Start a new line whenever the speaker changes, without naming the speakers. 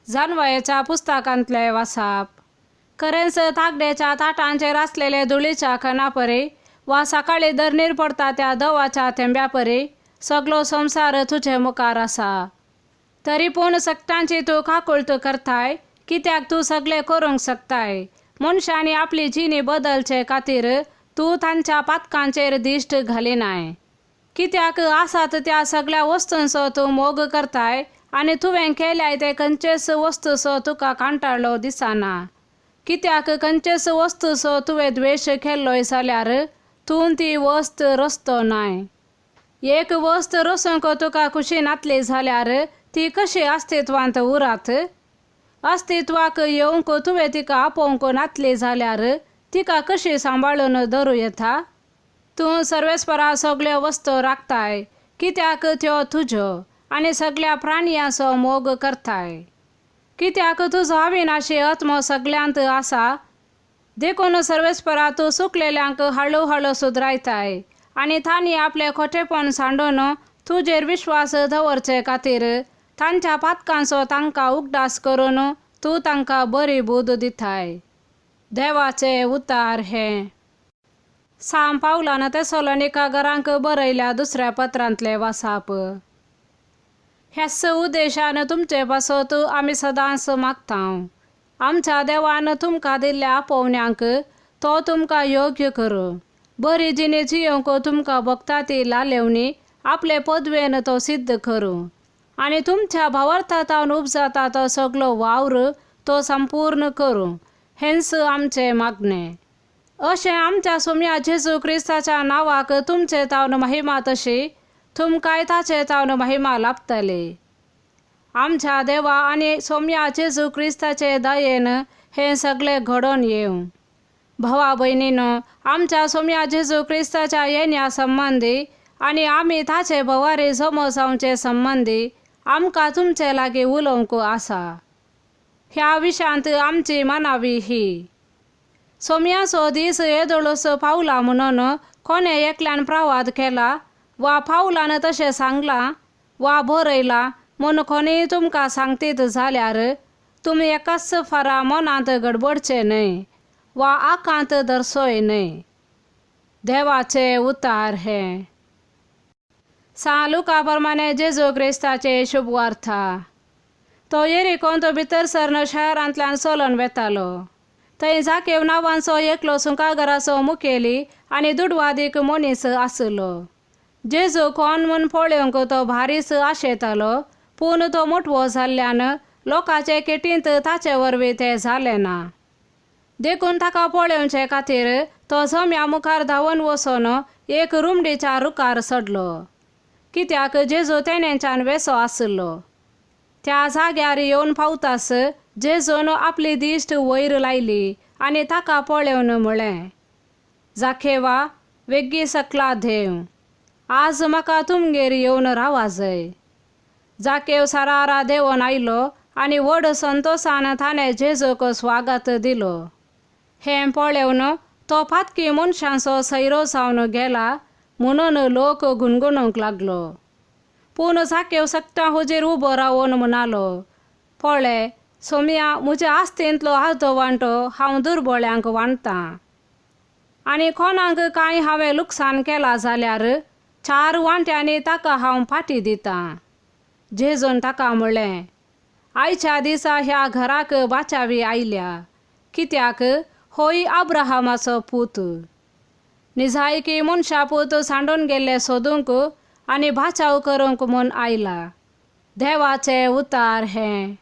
जानवयाच्या पुस्तकांतले वासाप. खरेंच तागड्याच्या ताटांचेर आसलेले धुळीच्या खणापरी वा सकाळी धरणीर पडटा त्या दवाच्या थेंब्यापरी सगलो संवसार तुजे मुखार आसा. तरी पूण सगटांची तूं काकुळट करताय, कित्याक तूं सगळें करूंक शकताय. मनशांनी आपली जिणी बदलचे खातीर तूं तांच्या पातकांचेर दिश्ट घालिनाय. कित्याक आसात त्या सगळ्या वस्तूंचो तूं मोग करताय आनी तुवें केल्याय ते खंयचेच वस्तूचो तुका कांटाळो दिसना. कित्याक खंयचेच वस्तूचो तुवें द्वेश केल्लोय जाल्यार तूं ती वस्त रस्तो नाय. एक वस्त रसूंक तुका खुशी नातली जाल्यार ती कशी अस्तित्वांत उरात? अस्तित्वाक येवंक तुवें तिका आपोवंक नातली जाल्यार तिका कशी सांबाळून धरूं येता? तूं सर्वेस्परा सगळ्यो वस्तू राखताय, कित्याक त्यो तुज्यो आनी सगळ्या प्राणयांचो मोग करताय. कित्याक तुजो अविनाशी आत्मो सगळ्यांत आसा, देखून सर्वेस्परा तूं सुकलेल्यांक हळू हळू सुदरायताय आनी तांणी आपलें खोटेपण सांडून तुजेर विश्वास दवरचे खातीर तांच्या पातकांचो तांकां उगडास करून तूं तांकां बरी बूद दिताय. देवाचे उतार हे. साम पावलान तेसोलोनिका घरांक बरयल्या दुसऱ्या पत्रांतले वासाप. ह्याच उद्देशान तुमचे पासत आमी सदांच मागता, आमच्या देवान तुमकां दिल्ल्या आपोवण्यांक तो तुमकां योग्य करूं. बरी जिणी जियोवंक तुमकां भोगता ती लालेवणी आपले पदवेन तो सिद्ध करूं आनी तुमच्या भावार्थांतावन उपजाता तो सगलो वावर तो संपूर्ण करूं, हेंच आमचें मागणें. अशें आमच्या सोम्या जेजू क्रिस्ताच्या नांवाक तुमचे तावन महिमा तशी तुमकांय ताचे तावन महिमा लाभतली. आमच्या देवा आनी सोम्या जेजू क्रिस्ताचे दयेन हें सगळें घडोवन येवं. भावा भयणीनो, आमच्या सोम्या जेजू क्रिस्ताच्या येण्या संबंदी आनी आमी ताचे भवारी जमो जावचे संबंदी आमकां तुमचे लागीं उलोवंक आसा. ह्या विशयांत आमची मनावी ही, सोम्याचो दीस येदोळूच पावला म्हणून कोणें एकल्यान प्रवाद केला वा पावलान तशें सांगलां वा बरयलां म्हूण कोणीय तुमकां सांगतीत जाल्यार तुमी एकाच फारा मनांत गडबडचे न्हय वा आकांत धरचोय न्हय. देवाचे उतार हे. सां लुका प्रमाणे जेजू क्रिस्ताचे शुभवार्ता. तो येरिकोंत भितर सरन शहरांतल्यान चलून वेतालो. थंय जाकेव नांवांचो एकलो सुंकाघराचो मुखेली आनी दुडवादीक मनीस आशिल्लो. जेजू कोण म्हूण पळोवंक तो भारीच आशेतालो, पूण तो मोटवो जाल्ल्यान लोकांचे केटींत ताचे वरवीं तें जालें ना. देखून ताका पळोवचे खातीर तो जम्या मुखार धांवन वचून एक रुमडीच्या रुखार चडलो, कित्याक जेजू तेणेच्यान वेसो आशिल्लो. त्या जाग्यार येवन पावतास जेजून आपली दिश्ट वयर लायली आनी ताका पळोवन म्हळें, जाखेवा वेगीं सकला देव, आज म्हाका तुमगेर येवन रावा जाय. जाकेव सरारा देंवन आयलो आनी व्हड संतोशान ताणें जेजूक स्वागत दिलो. हें पळोवन तो पातकी मनशांचो सैरो जावन गेला म्हणून लोक गुणगुणूंक लागलो. पूण जाकेव सगटां हुजीर उबो रावन म्हणालो, पळय सोमया, म्हज्या आस्तेंतलो अर्दो वांटो हांव दुर्बळ्यांक वांटतां आनी कोणाक कांय हांवें लुकसाण केलां जाल्यार चार वांट्यांनी ताका हांव फाटी दितां. जेजून ताका म्हणलें, आयच्या दिसा ह्या घराक बाचावी आयल्या, कित्याक होय अब्राहमाचो पूत. निजायकी मनशा पूत सांडून गेल्ले सोदूंक आनी बाचाव करूंक म्हूण आयला. देवाचे उतार हें.